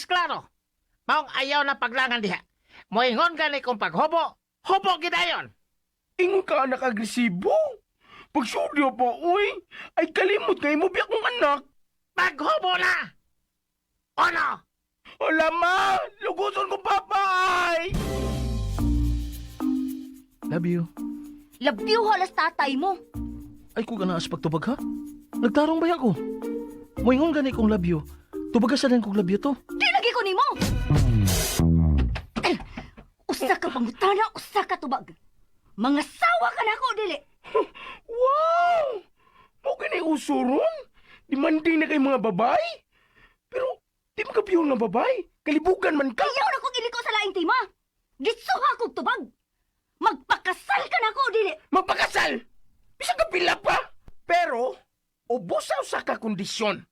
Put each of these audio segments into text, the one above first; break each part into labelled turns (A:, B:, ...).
A: Mas klaro. Maong ayaw na paglangan diha. Moingon gani kung paghubo, hubo gidayon.
B: Ingon ka anak agresibo. Pagsudyo pa, uy. Ay kalimot kay mo biya kong anak.
A: Paghubo na! Ono!
B: Wala ma, luguson ko papa ay.
C: Love you.
D: Love you halas tatay mo.
C: Ay ko ganaas pagtubag ha? Nagtarong ba ko? Moingon gani kong love you. Tubaga sa kong love you to.
D: Di lagi ko nimo. Eh, usa ka pangutana, usa ka tubag. Mga sawa ka na ako, dili.
B: Wow! Mo gani uso ron? Demanding na kay mga babae. Pero di mo ka pure nga babae. Kalibugan man ka.
D: Ayaw na kong iliko sa laing tima. Gitsuha kog tubag. Magpakasal ka na ako, dili.
B: Magpakasal! Bisan ka pila pa! Pero, ubos sa usa ka kondisyon.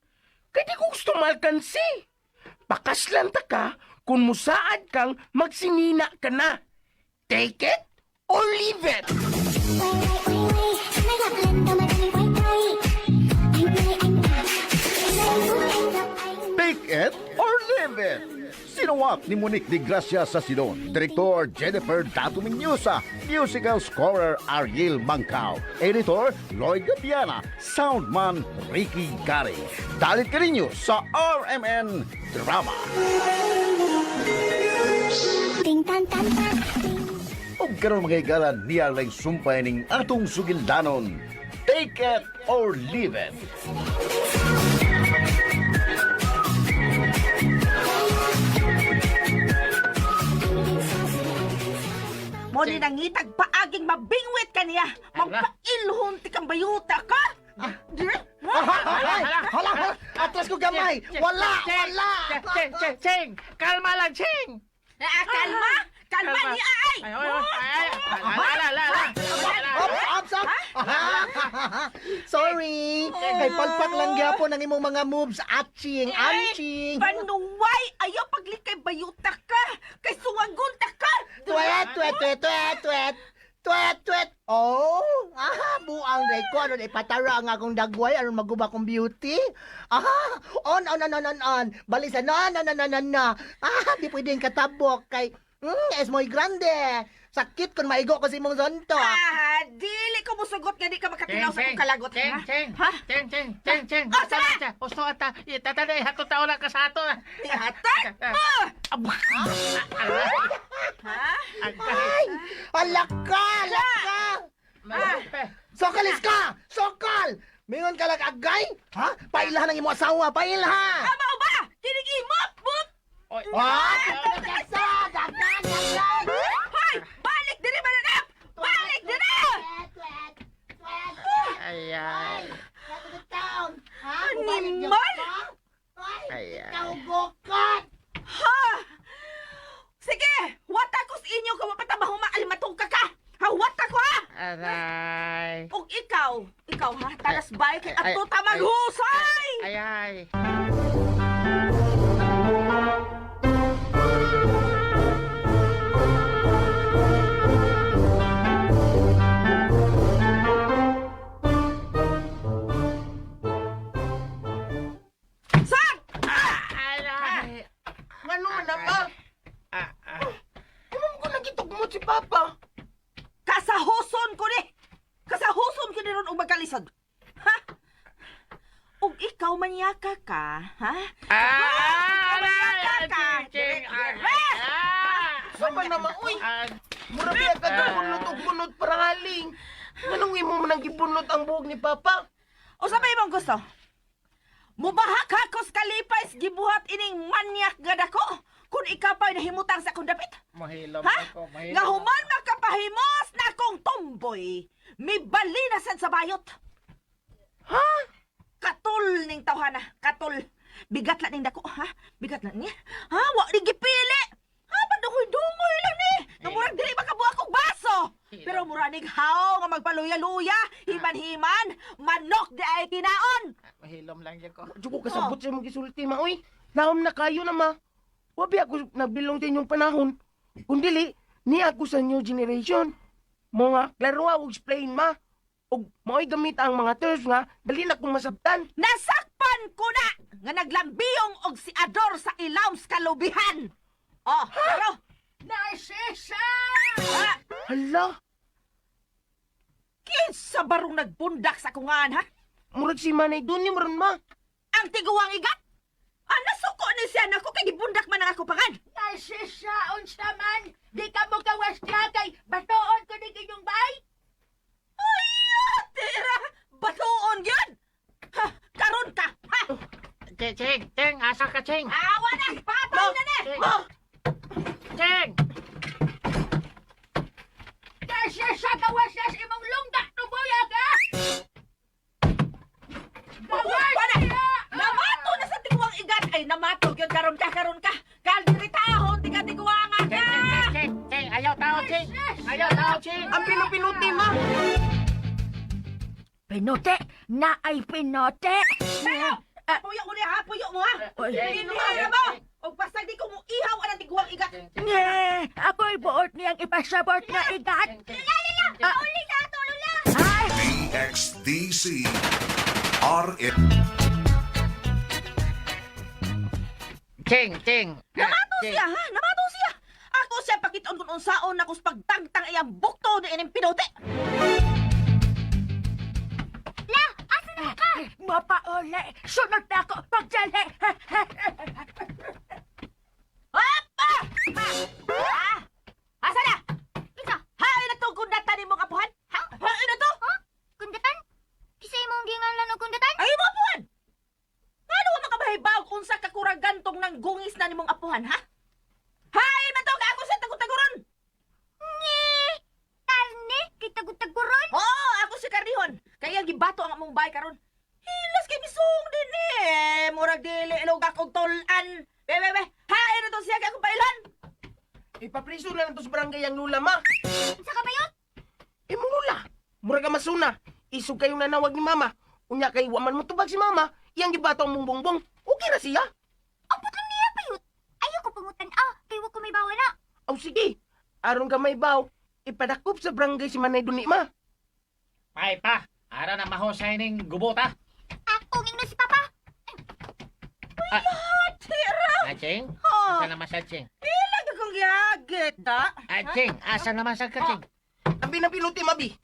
B: Kay di ko gusto maalkansi. Pakaslan ta ka kung musaad kang magsinina ka na. Take it or leave it!
E: Quay quay quay quay, mới gặp lần đầu mà anh quay tay. Anh ơi anh à, giây phút em gặp anh.
F: Take it or leave it. Sinuwat ni Monique de Gracia sa Sidon, Director Jennifer Dato Mignosa, Musical Scorer Ariel Mangkao, Editor Lloyd Gabiana, Soundman Ricky Gary. Dalit ka ninyo sa RMN Drama.
E: Tình tan tan tan.
F: Ug karon mga higala niya lang sumpay ning atong sugildanon. Take it or leave it.
G: Mo ni nangitag paaging mabingwit ka niya. Magpailhon ti kang bayuta ka.
H: Ay, hala, hala. Atras ko gamay. Wala, wala.
A: Ching, ching, ching! Kalma lang, ching!
G: Ah, kalma! Kalma niya ay!
A: Ay, ay, ay, ay, ay, ala, ala, ala.
H: Up, up, up. Sorry. Kay palpak lang gyapon ang imong mga moves. Atching, anching.
G: Panuway! Ayaw paglikay bayuta ka! Kay suwagon ta ka!
H: Tuwet, tuwet, tuwet, tuwet, tuwet. Tuwet, tuwet. Oh, aha, buang day ko. Aron ipatara ang akong dagway. Aron maguba kong beauty. Aha, on, on, on, on, on, on. Balisa, no, no, no, no, no, no. Ah, di pwedeng katabok kay, es muy grande. Sakit kung maigo ko si imong sonto.
G: Ah, dili ko musugot nga di ka makatilaw sa akong kalagot.
A: Ching,
G: Ha?
A: ching,
G: Ha?
A: ching, ching, ching, ching.
G: Ah, sama!
A: Gusto ata, itatanda, hatong tao lang ka sa ato.
G: Ihatag! Ah!
A: Aray,
G: Ha?
H: Ay, alak ka, alak ka.
A: Ah.
H: Sokalis ka! Sokal! Mingon ka lang agay? Ha? Pailhan ang imong asawa, pailha!
G: Tama o ba? Kinig imop! Bup!
A: Oy,
H: Ah! Dagsa! Dagsa! Dagsa!
G: Hoy! Balik diri mananap! Balik diri!
A: Ay, ay.
G: Animal!
A: Ay, ay.
H: Kaugokat!
G: Ha! Sige! Wata ko sa inyo kung mapatabaho maalmatong ka ka! Ha, wata ko ha!
A: Aray.
G: Ug ikaw, ikaw ha, talas bay kay
A: Ay,
G: ato ta
A: ay,
G: maghusay!
A: Ay, ay.
G: Saan?
A: Aray.
B: Ngano man na ma?
A: Ah, ah.
B: Ano mo ko nagitugmot si Papa?
G: Kasahuson ko ni! Kasahuson ko ni ron og magkalisod. Ha? Ug ikaw manyaka ka, ha?
A: Ah, aray.
G: Manyaka ka!
A: Ching, ching.
G: Dire!
A: Ah.
B: Sama na ma, uy.
A: Ah,
B: Mura biya ka doon, bunot og bunot parang haling. Nganong imo man ang gibunot ang buhok ni Papa?
G: O sa may imong gusto? Mubahak hakos kalipay sa gibuhat ining manyak nga dako kung ikaw pa'y nahimutang sa akong dapit.
A: Mahilom
G: Ha?
A: ako, mahilom.
G: Nga human makapahimos na akong tumboy. Mibali na sad sa bayot. Ha? Katul ning tawhana, katul. Bigat lang ning dako, ha? Bigat lang ni. Ha? Wa ni gipili. Ha, pandukoy dungoy lang ni. Nga murag dili makabuak og baso. Pero mura ning haw nga magpaluya-luya, himan-himan, manok di ay kinaon.
A: Mahilom lang yan ko.
B: Diyo ko kasabot sa imong gisulti ma, uy. Laom na kayo na ma. Wabi ako nagbilong sa inyong panahon. Kung dili, ni ako sa new generation. Mo nga, klaro og explain ma. Og mao'y gamit ang mga terms nga, dali na kong masabtan.
G: Nasakpan Natakpan ko na nga naglambiyong og si Ador sa ilawom sa kalubihan. Oh, pero
A: Narcissa!
G: ah,
B: Hala,
G: kinsa barong nagbundak sa kungan ha?
B: murag si Manay Dunya maron ma.
G: Ang tiguang igat? Ah, nasuko ni siya nako kay gibundak man ang ako pangan.
A: Narcissa, unsa man? Di ka mo kawas niya kay batoon ko ni inyong bay?
G: Ay, tira! Batuon yun! Ha, karon ka! Ha?
A: Ching, Ching, Ching, asa ka, Ching?
G: Awa na! Patay na ni!
A: Ching!
B: Ma!
A: Ching! Narcissa, gawas na sa imong lungga, tumuya ka! Gawas
G: Wala! Namato na sa tiguang igat! Ay, namato yun! Karon ka, karon ka! Kaldiritahon, tiga tiguang ka!
A: Ching, Ching, Ching, ayaw tao, Ching! Ayaw tao, Ching!
B: Ang pinupinuti ma.
D: Pinote! Naay pinote!
G: Pero, puyo ko niya ha! Puyo mo ha!
D: Oy.
G: Hindi mo! Og basta di ko mo ihaw ang tiguang igat!
D: Nye! Ako'y buot niyang ipasabot na igat! Lala! Uli sa ato, lula! Ay!
I: DXDC RN
A: Ching, Ching!
G: Namato siya ha! Namato siya! Ako siya pakiton kung unsaon ako sa pagtangtang iyang bukto ni ining pinote!
D: La! Asa na ka? Mapauli! Sunod na ako! Pagdali!
G: Apa! Ha! Ha! Asa na?
E: Isa.
G: Hain na to kundatan nimo kapuhan? Ha? Hain na to?
E: Ha? Kundatan? Kisa imong ginganlan og kundatan?
G: Ay mo apuhan! Ngano wa makabahibaw unsa ka kuragantong nang gungis na nimong apuhan, ha? Hain man to ka ako sa tagutaguron.
E: Ngi! Karne? Kay tagutaguron?
G: Oo, ako si Karnihon. Kaya gibato ang among bahay karon. Hilas kay misong din eh. Murag dili ilog akong tulan. Be be be. Hain na to siya kay akong pailan.
B: Ipapriso na lang to sa barangay ang lula ma.
E: Unsa ka bayot?
B: Imong lula. Murag ka masuna. Isog kayong nanawag ni mama. Unya kay waman mo tubag si mama. Iyang gibato ang mong bongbong. Okay ra siya.
E: Ambot lang niya bayot. Ayaw ko pangutan ah, kay wa ko may bawa na.
B: Aw sige. Aron ka may baw. Ipadakop sa barangay si Manay Duni ma.
A: Pay pa! Ara na mahusay ning gubota.
E: Akong ingnon si Papa.
G: Tira.
A: Ah, Ching?
G: Ha.
A: Asa naman sa Ching?
G: Ilag akong giyagit, da.
A: Ah, Ching, asa naman sa ka, Ching?
B: Ang pinapinuti mabi.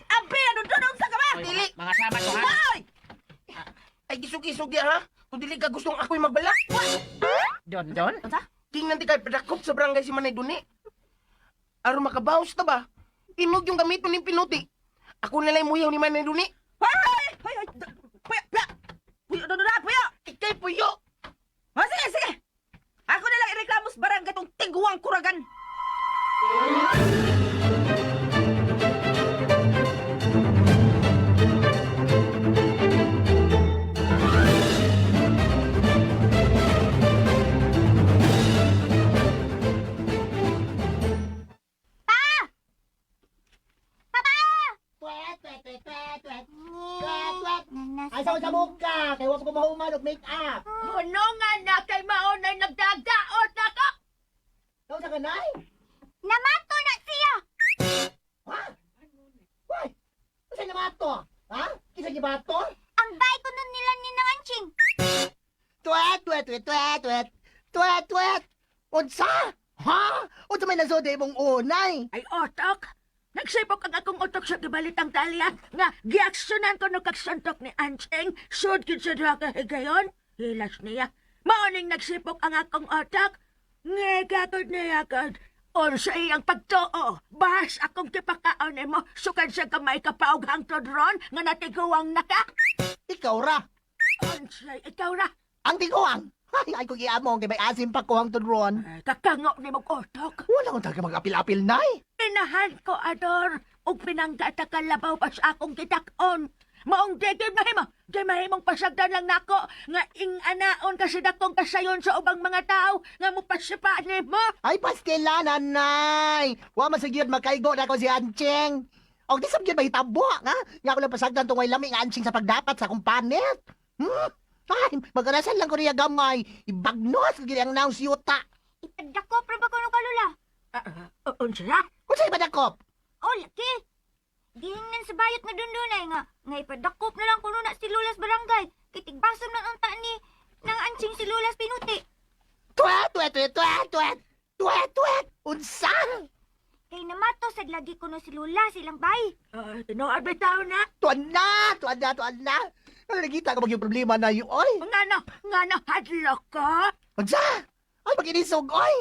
G: Ambi na doon unsa ka ba?
A: Oy,
B: Dili.
A: Mga sama to, ha?
G: Hoy!
B: Ay gisog-isog ya ha. Kung dili ka gustong ako'y magbala.
A: Don, don?
G: Unsa?
B: Tingnan ti kay padakop sa barangay si Manay Duni. Aron makabawas ta ba? Inog yung gamit ning pinuti. Ako na lang muyaw ni Manay Duni.
G: Hoy! Hoy! Hoy! Puyo! Puyo! Puyo doon na! Puyo!
B: Ikay puyo.
G: Oh, sige, sige! Ako na lang ireklamo sa barangay tong tiguang kuragan.
H: Tuwet, tuwet, tuwet, tuwet, tuwet.
E: Ngi.
H: Tuwet,
E: Nanas.
H: Ay, sa mo ka, kay wa pa ko mahuman og make up.
D: Hunungan na kay maunay nagdagaot na ko!
H: Ikaw sa kanay?
E: Namato na siya.
H: Ha? Why? Unsa na mato? Ha? Kinsa gibato?
E: Ang bay ko nun nila ni nang Anching.
H: Tuwet, tuwet, tuwet, tuwet, tuwet. Tuwet, tuwet. Unsa? Ha? Unsa may nasod imong unay?
D: Ay, otok! Nagsipok ang akong utok sa gibalitang talya nga giaksyonan ko no kagsantok ni Ancheng. Sud gid sa duha ka higayon. Hilas niya. Maoning nagsipok ang akong utok. Ngegagod niya gud. Or sa iyang pagtuo, bahas akong gipakaon nimo sukad sa gamay kapaog hangtod ron nga natiguang naka.
H: Ikaw ra.
D: Unsay ikaw ra.
H: Ang tiguang. Ay, ay ko giamong kay may asim pa ko ang tudron.
D: Ay, Kakango ni mong utok.
H: Wala ko talaga mag-apil-apil nay.
D: Inahan ko, Ador, ug pinanggata ka labaw pa sa akong gitak-on. Maong di gyud mahimo, di mahimong pasagdan lang nako nga ing-anaon kasi dakong kasayon sa ubang mga tao nga mopasipa nimo.
H: Ay, pastila, nanay! Wa man sa gyud makaigo na ko si Ancheng. Og di sab gyud mahitabo, ha? Nga ako lang pasagdan tungay lami nga Ancheng sa pagdapat sa akong panit. Ay, magarasan lang ko niya gamay. Ibagnos gyud ang naong siyuta.
E: Ipadakop ra ba ko no kalula?
D: Unsa?
H: Unsay badakop?
E: Oh, laki. Gihingnan sa bayot nga dundunay nga nga ipadakop na lang kuno na si Lulas barangay. Kay tigbasom lang unta ni nang antsing si Lulas pinuti.
H: Tuwet, tuwet, tuwet, tuwet, tuwet! Tuwet, tuwet! Unsa?
E: Kay namato sad lagi kuno si Lula silang bay.
D: Ah, tinuod bitaw na.
H: Tuwan na! Tuwan na! Tuwan na! Ano nakita ka yung problema na yun, oy?
D: Ngano, ngano hadlok ko?
H: Unsa? Ay, mag-inisog, oy!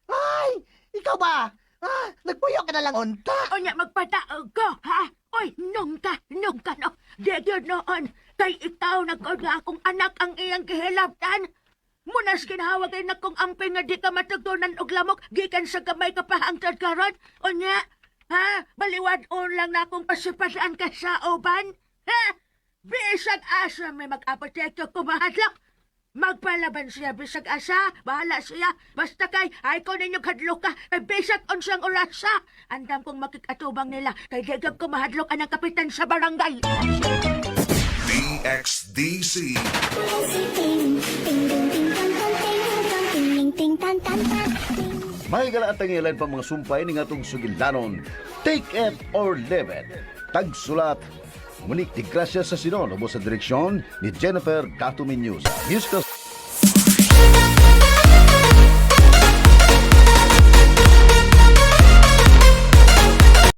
H: Ay! Ikaw ba? Ah, nagpuyo ka na lang unta!
D: Unya magpataog ko, ha? Oy, nung ka, nung ka no. Di gyud noon. Kay ikaw nagkaon nga akong anak ang iyang gihilabtan. Munas ginhawa kay nakong amping nga di ka matugtunan og lamok gikan sa gamay ka pahangtad karon. Unya, ha? Baliwad-on lang na akong pasipadaan ka sa uban. Ha? Bisag asa may mag-apotekyo kumahadlok. Magpalaban siya bisag asa, bahala siya. Basta kay ay ko ninyo hadlok ka, kay bisag unsang orasa. Andam kong makikatubang nila, kay di gyud ko mahadlok anang kapitan sa barangay.
I: DXDC
E: Ting ting ting ting tan tan ting ting.
F: Mahigala at ang ilan pa mga sumpay ni ngatong sugilanon. Take it or leave it. Tagsulat. Monique de Gracia sa Sinon, ubos sa direksyon ni Jennifer Dato Miñoza. Musical